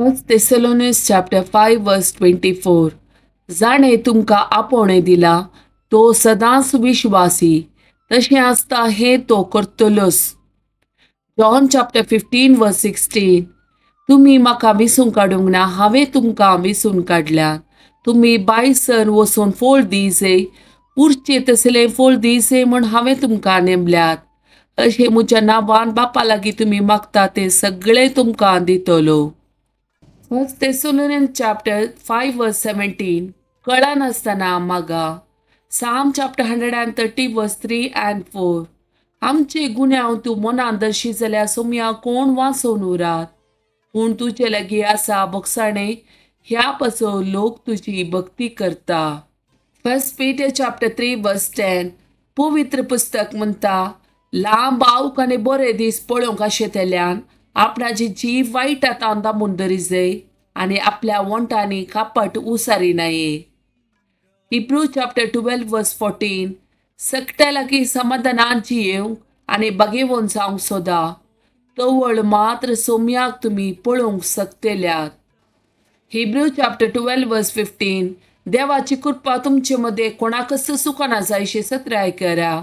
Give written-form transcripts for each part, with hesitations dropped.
First Thessalonians chapter 5 verse 24. जाणें तुमकां आपोवणें दिलां तो सदांच विश्वासी, तशें आसता हें तो करतलोच. John chapter 15 verse 16. तुमी म्हाका विसून काडूंक ना, हांवें तुमकां विसून काडल्यात. तुमी बायसन वचून फळ दिजे, उरचें तसलें फळ दिजे म्हूण हांवें तुमकां नेमल्यात. अशें म्हज्या नांवान बापा लागीं तुमी मागता तें सगळें तुमकां दितलो. First Thessalonians chapter 5 verse 17. कळनासतना मागा. Psalm chapter 130 verse 3 and 4. आमचे गुन्यांव तूं मनान दर्शी जाल्यार सोमया कोण वाचोवन उरात, पूण तुजे लागीं आसा बोगसाणें ह्या पासो लोक तुजी भक्ती करता. First Peter chapter 3 verse 10. पवित्र पुस्तक म्हणटा, लांब आवक आनी बरे दीस पळोवंक आशेतल्यान आपणाची जीव वायट आतां दामून दरी आनी आपल्या वोंटांनी कापट उसारी नाये. Hebrew chapter 12 verse 14. सगट्या लागीं समाधानान जियेवंक आनी बागेवन जावंक सोदा, तवळ मात्र सोम्याक तुमी पळोवंक शकतल्यात. Hebrew chapter 12 verse 15. देवाची कृपा तुमचे मदें कोणाकच सुकना जायशे सत्राय करा.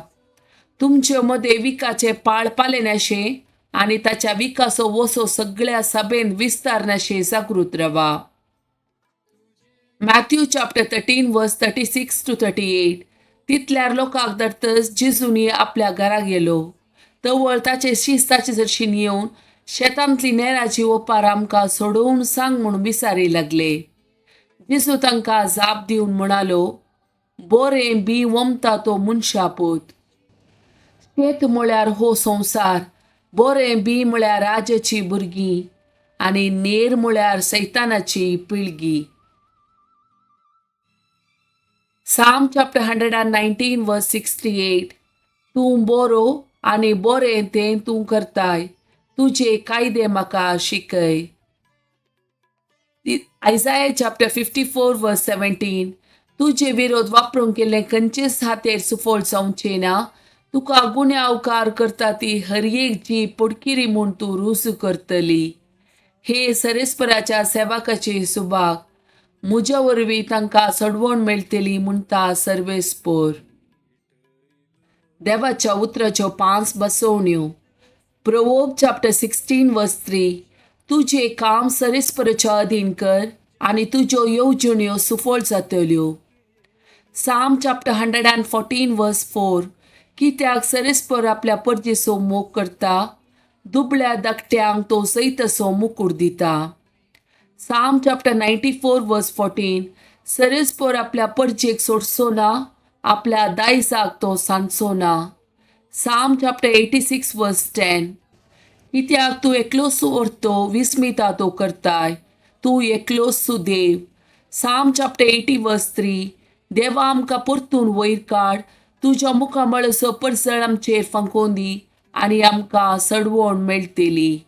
तुमचे मदें विकाचे पाळ पालेनाशें आनी ताच्या विकासो वसो सगळ्या सभेन विस्तारनाशें जागृत रावा. Matthew chapter 13 verse 36 to 38. तितल्यार लोकांक धरतच जेजूनी आपल्या घरा गेलो. तवळ ताचे शीस ताचे जरशीन येवन शेतांतली नेराची ओपार आमकां सोडोवन सांग म्हूण विचारी लागले. जेजू तांकां जाप दिवन म्हणालो, बोरें बी वमता तो मनशा पूत. शेत म्हळ्यार हो संवसार, बोरें बी म्हळ्यार राजाची भुरगीं आनी नेर म्हळ्यार सैतानाची पिळगी. Psalm chapter 119 verse 68. तूं बरो आनी बरें तें तूं करताय, तुजे कायदे म्हाका शिकय. Isaiah chapter 54 verse 17. तुजे विरोध वापरूंक केल्लें खंयचेच हातेर सुफळ जावचें ना, तुका गुन्यांवकार करता ती हर एक जी पोटकिरी म्हूण तूं रुजू करतली. हे सरेस्पराच्या सेवकाचे सुभाग, म्हज्या वरवीं तांकां सडवण मेळटली म्हणटा सर्वेस्पोर. देवाच्या उतराच्यो 5 बसवण्यो. Proverb chapter 16 verse 3. तुजें काम सरेस्पराच्या अधीन कर आनी तुज्यो येवजण्यो सुफळ जातल्यो. Psalm chapter 114 verse 4. कित्याक सरेस्पर आपल्या परजेचो मोग करता, दुबळ्या धाकट्यांक तो सैतसो मुकूट दिता. Psalm chapter 94 verse 14. सरेस्पर आपल्या परजेक सोडचो ना, आपल्या दायजाक तो सांदचो ना. Psalm chapter 86 verse 10. कित्याक तूं एकलोच उरतो विस्मिता तूं करताय, तूं एकलोच सुदेव. Psalm chapter 80 verse 3. देवा आमकां परतून वयर काड, तुज्या मुखामळाचो परजळ आमचेर फांकोवन दी आनी आमकां सडवण मेळटली.